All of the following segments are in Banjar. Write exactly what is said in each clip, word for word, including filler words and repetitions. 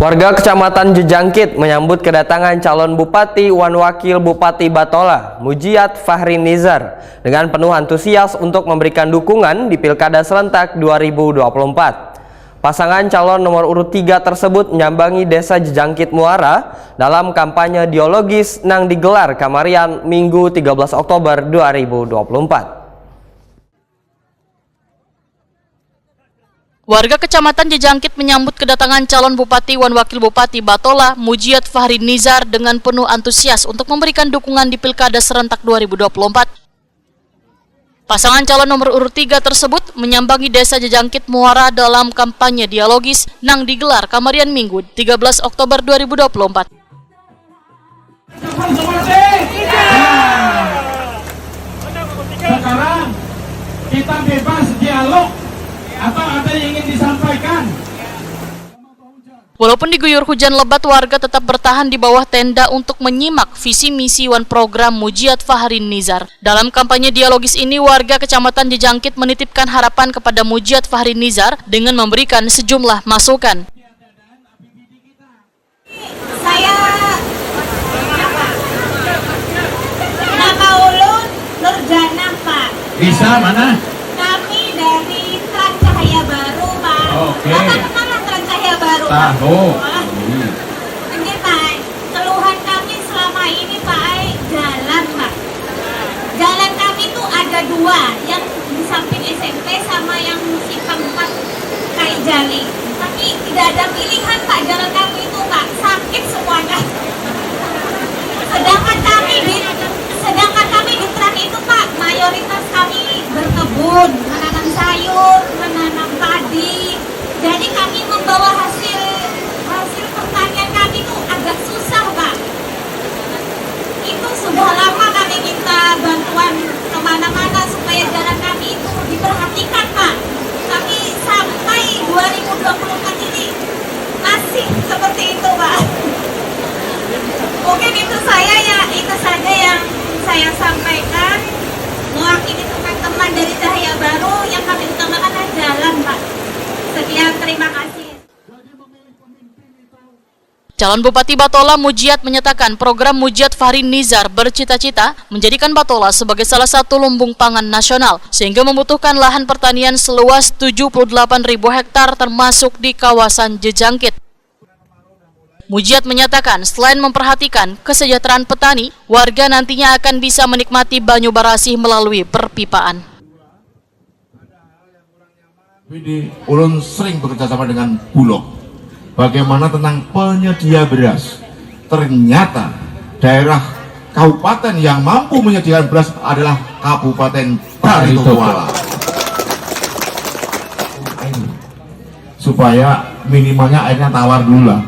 Warga Kecamatan Jejangkit menyambut kedatangan calon bupati wan wakil bupati Batola, Mujiat Fahri Nizar, dengan penuh antusias untuk memberikan dukungan di Pilkada serentak dua ribu dua puluh empat. Pasangan calon nomor urut tiga tersebut menyambangi Desa Jejangkit Muara dalam kampanye dialogis nang digelar kamarian Minggu tiga belas Oktober dua ribu dua puluh empat. Warga Kecamatan Jejangkit menyambut kedatangan calon bupati wan wakil bupati Batola, Mujiat Fahri Nizar, dengan penuh antusias untuk memberikan dukungan di Pilkada serentak dua ribu dua puluh empat. Pasangan calon nomor urut tiga tersebut menyambangi Desa Jejangkit Muara dalam kampanye dialogis nang digelar kamarian Minggu tiga belas Oktober dua ribu dua puluh empat. Sekarang kita bebas dialog atau ada yang ingin disampaikan. Walaupun diguyur hujan lebat, warga tetap bertahan di bawah tenda untuk menyimak visi misi wan program Mujiat Fahrin Nizar. Dalam kampanye dialogis ini, warga Kecamatan Jejangkit menitipkan harapan kepada Mujiat Fahrin Nizar dengan memberikan sejumlah masukan. Saya nama ulun Nurjana, Pak. Bisa mana? Kami dari Trans Cahaya Baru, Pak. Oke. Bapak kenal lah Trans Cahaya Baru, Pak? Tahu. Wah. Ini, Pak. Keluhan kami selama ini, Pak, ai, jalan, Pak. Jalan kami tuh ada dua, yang di samping S M P sama yang simpang empat Kai Jali. Tapi tidak ada pilihan, Pak, jalan kami itu, Pak, sakit semuanya. Sedangkan kami di sedangkan kami di Trans itu, Pak, mayoritas kami berkebun, menanam sayur, menanam padi. Jadi kami membawa hasil hasil pertanian kami tuh agak susah, Pak. Itu sudah lama kami minta bantuan kemana-mana supaya jalan kami itu diperhatikan, Pak. Tapi sampai dua ribu dua puluh empat ini masih seperti itu, Pak. Mungkin itu saya ya, itu saja yang saya sampaikan. Mewakili teman-teman dari Cahaya Baru, yang kami utamakan adalah jalan, Pak. Sekian, terima kasih. Calon Bupati Batola Mujiat menyatakan program Mujiat Fahri Nizar bercita-cita menjadikan Batola sebagai salah satu lumbung pangan nasional sehingga membutuhkan lahan pertanian seluas tujuh puluh delapan ribu hektar termasuk di kawasan Jejangkit. Mujiat menyatakan selain memperhatikan kesejahteraan petani, warga nantinya akan bisa menikmati banyu barasih melalui perpipaan. Widi, ulun sering bekerja sama dengan Bulog. Bagaimana tentang penyedia beras? Ternyata daerah kabupaten yang mampu menyediakan beras adalah Kabupaten Baritokuala. Supaya minimalnya airnya tawar dulu lah.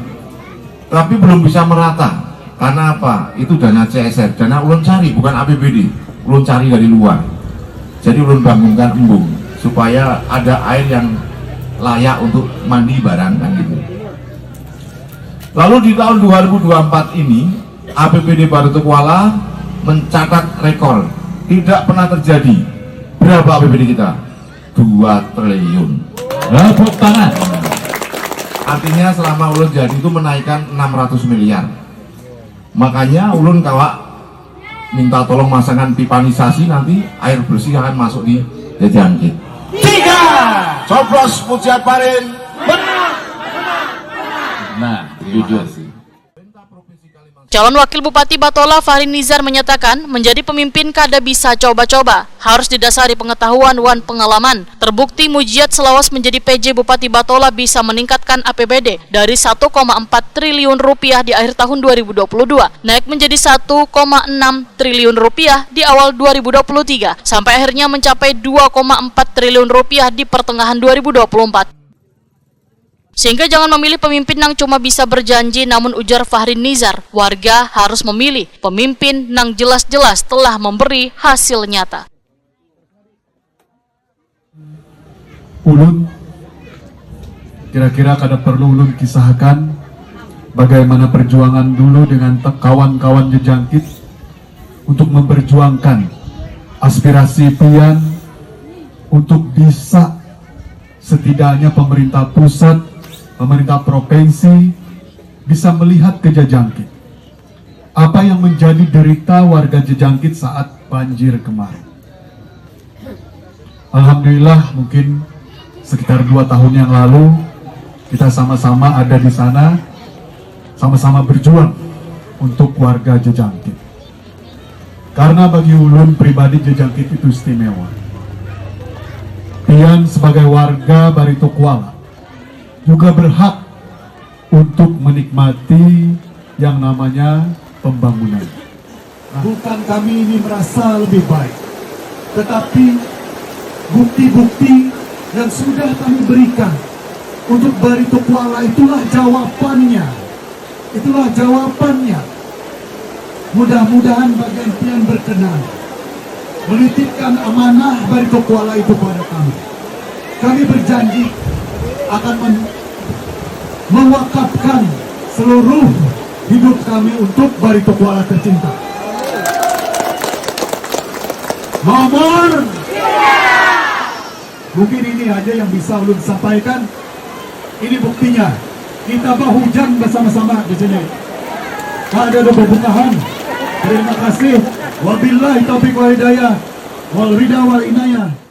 Tapi belum bisa merata. Karena apa? Itu dana C S R. Dana ulun cari, bukan A P B D. Ulun cari dari luar. Jadi ulun bangunkan embung supaya ada air yang layak untuk mandi barang kan gitu. Lalu di tahun dua ribu dua puluh empat ini A P B D Baritokuala mencatat rekor. Tidak pernah terjadi. Berapa A P B D kita? Dua triliun. Tepuk tangan. Artinya selama ulun jadi itu menaikkan enam ratus miliar. Makanya ulun kawa minta tolong masangan pipanisasi, nanti air bersih akan masuk di Jejangkit. Tiga. Coblos Mujiat Fahrin. Nah, jujur. Calon Wakil Bupati Batola Fahri Nizar menyatakan, menjadi pemimpin kada bisa coba-coba, harus didasari pengetahuan wan pengalaman. Terbukti Mujiat selawas menjadi P J Bupati Batola bisa meningkatkan A P B D dari satu koma empat triliun rupiah di akhir tahun dua ribu dua puluh dua, naik menjadi satu koma enam triliun rupiah di awal dua ribu dua puluh tiga, sampai akhirnya mencapai dua koma empat triliun rupiah di pertengahan dua ribu dua puluh empat. Sehingga jangan memilih pemimpin nang cuma bisa berjanji, namun ujar Fahri Nizar, warga harus memilih pemimpin nang jelas-jelas telah memberi hasil nyata. Ulun kira-kira kada perlu ulun kisahkan bagaimana perjuangan dulu dengan kawan-kawan Jejangkit untuk memperjuangkan aspirasi pian untuk bisa setidaknya pemerintah pusat, pemerintah provinsi, bisa melihat ke Jajangkit. Apa yang menjadi derita warga Jajangkit saat banjir kemarin? Alhamdulillah, mungkin sekitar dua tahun yang lalu kita sama-sama ada di sana, sama-sama berjuang untuk warga Jajangkit. Karena bagi ulun pribadi, Jajangkit itu istimewa. Pian sebagai warga Barito Kuala juga berhak untuk menikmati yang namanya pembangunan. Nah, bukan kami ini merasa lebih baik, tetapi bukti-bukti yang sudah kami berikan untuk Barito Kuala itulah jawabannya. Itulah jawabannya. Mudah-mudahan bagian pian berkenan menitipkan amanah Barito Kuala itu pada kami. Kami berjanji akan men- mewakafkan seluruh hidup kami untuk Barito Kuala tercinta. Nomor. Mungkin ini aja yang bisa ulun sampaikan. Ini buktinya. Kita bahujan bersama-sama di sini. Kada ada bebungahan. Terima kasih. Wabillahi taufiq wal hidayah. Wal rida wal inayah.